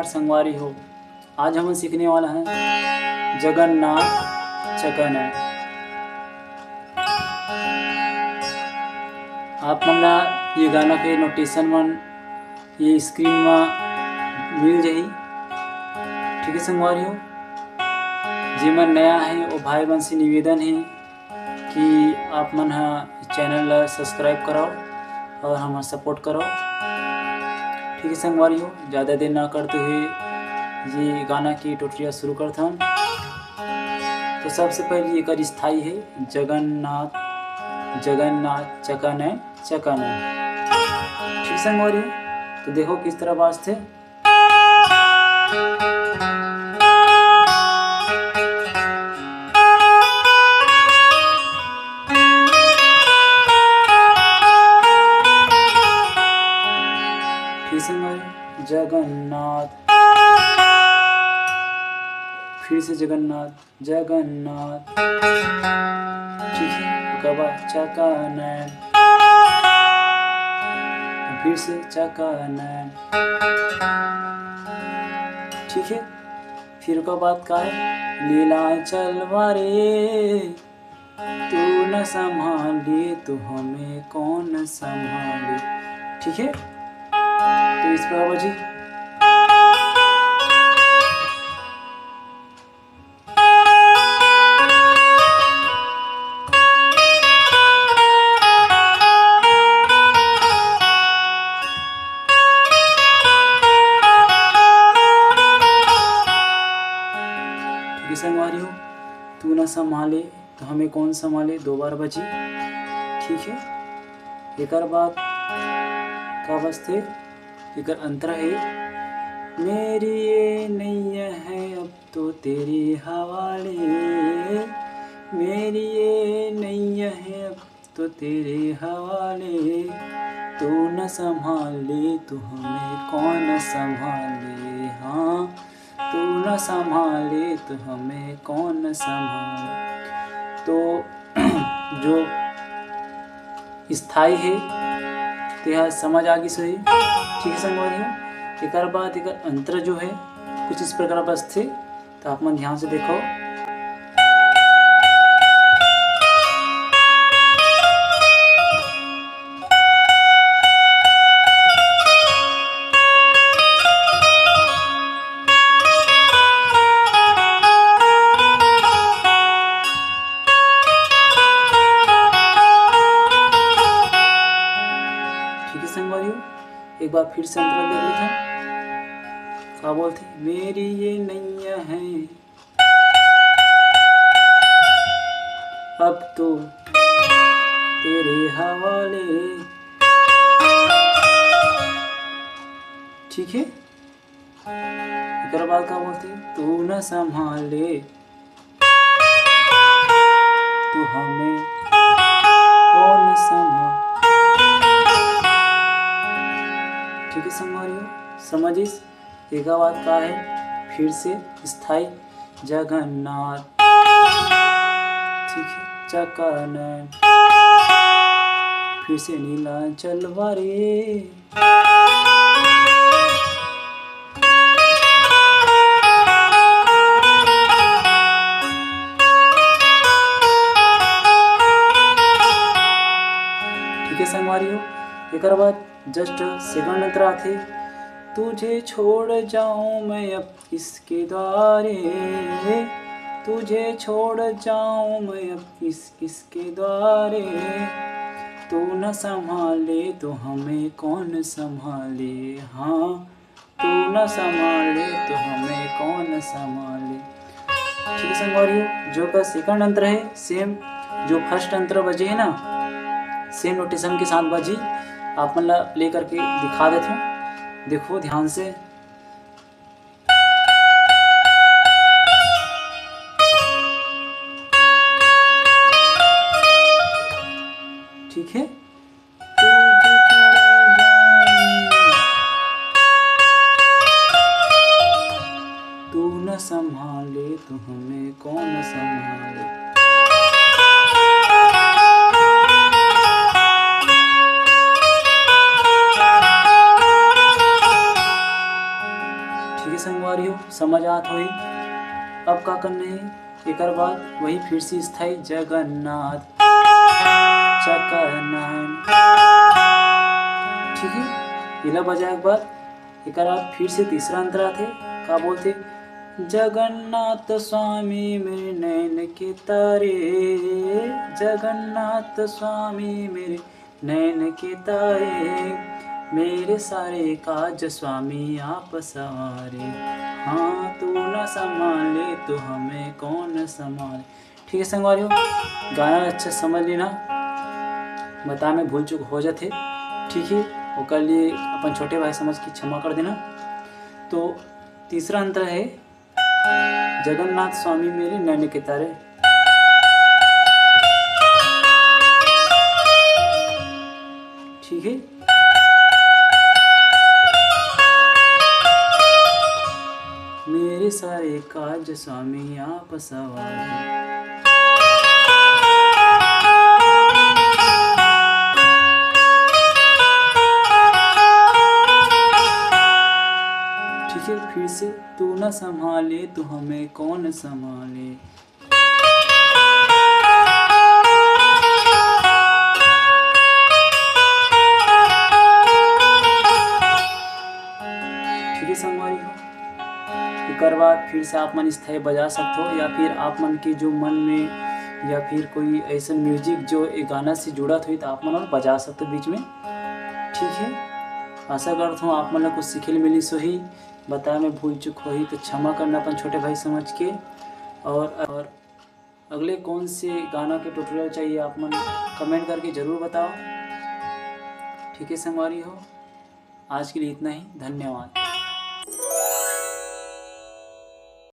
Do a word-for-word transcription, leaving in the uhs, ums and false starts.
संगवारी हो, आज हमन सीखने वाला है जगन्नाथ चकन है। आप मन ला ये गाना के नोटेशन मन ये स्क्रीन म मिल जाही। ठीक है संगवारी हो, जेमन नया है वो भाई मन से निवेदन है कि आप मन ह चैनल ला सब्सक्राइब करव और हमर सपोर्ट करव। ठीक है संगवारी हो, ज़्यादा देर ना करते हुए ये गाना की ट्यूटोरियल शुरू करथन। तो सबसे पहले एकर स्थाई है जगन्नाथ, जगन्नाथ चकन है, चकन है। ठीक संगवारी हो, तो देखो किस तरह बाजथे। फिर से मैं जगन्नाथ, फिर से जगन्नाथ, जगन्नाथ। ठीक है, ओकर बाद चकानैन, फिर से चकानैन। ठीक है, फिर ओकर बाद का है, नीलाचल वारे, तू न संभाले तो हमें कौन संभाले। ठीक है, तो इस प्रकार बजी। ठीक है संगवारी हो, तू ना संभाले तो हमें कौन संभाले, दो बार बजी। ठीक है, एकर बाद का बजथे, एकर अंतरा है, मेरी ये नैया है अब तो तेरे हवाले, मेरी ये नैया है अब तो तेरे हवाले, तू न संभाले तो हमें कौन संभाले, हाँ, तू न संभाले तो हमें कौन संभाले। तो जो स्थाई है, तेहा समझ आ गिस होही। ठीक है संगवारी हो, एकर बाद एकर अंतर जो है कुछ इस प्रकार बजथे, तो आप मन ध्यान से देखो। ठीक है संगवारी हो, एक बार फिर से अंतरा देख लेते हैं। का बोलथे, मेरी ये नैया है अब तो तेरे हवाले। ठीक है, एकर बाद का बोलथे, तू न संभाले तो हमें कौन संभाले। ठीक है संगवारी हो, समझिस? एकर बाद का है, फिर से स्थाई जगन्नाथ, ठीक है, चकानैन, फिर से नीलाचल वारे। ठीक है संगवारी हो, एकर बाद जस्ट सेकंड अंतरा आथे, तुझे छोड़ जाऊं मैं अब किसके द्वारे, तुझे छोड़ जाऊं मैं अब किस किसके द्वारे, तू न संभाले तो हमें कौन संभाले, हाँ, तू न संभाले तो हमें कौन संभाले। ठीक है संगवारी हो, जो का सेकंड अंतर है, सेम जो फर्स्ट अंतर बजे है ना, सेम नोटेशन के साथ बजी। आप मन ला प्ले करके दिखा देथों, देखो ध्यान से। ठीक है, तुझे छोड़ जाऊं। तू न संभाले तो हमें कौन संभाले। ठीक है समझ आत होही। अब का करना है, एकर बाद वही फिर से स्थाई जगन्नाथ चकनन, ठीक है। एला बजाए के बाद एकर बाद फिर से तीसरा अंतरा आथे, का बोलथे, जगन्नाथ स्वामी मेरे नैन के तारे, जगन्नाथ स्वामी मेरे नैन के तारे, मेरे सारे काज स्वामी आप सवारे, हाँ तू ना संभाले तो हमें कौन संभाले। ठीक है संगवारी हो, गाना अच्छा समझ लेना, बता में भूल चूक हो जाथे, ठीक है, ओकर लिए अपन छोटे भाई समझ के क्षमा कर देना। तो तीसरा अंतरा है, जगन्नाथ स्वामी मेरे नैन के तारे, ठीक है। मेरे सारे काज स्वामी आप सवारे। ठीक है, फिर से, तू ना संभाले तो हमें कौन संभाले। ठीक है संगवारी हो, एकर बाद फिर से आप मन स्थाई बजा सकते हो, या फिर आप मन के जो मन में या फिर कोई ऐसा म्यूजिक जो एक गाना से जुड़त होही तो आप मन और बजा सकते हो बीच में। ठीक है, आशा करता हूँ आप मन ला कुछ सीखे ल मिलिस होही, बताए में भूल चूक होही तो क्षमा करना अपन छोटे भाई समझ के। और, और अगले कौन से गाना के ट्यूटोरियल चाहिए आप मन कमेंट करके ज़रूर बताओ। ठीक है संगवारी हो, आज के लिए इतना ही, धन्यवाद।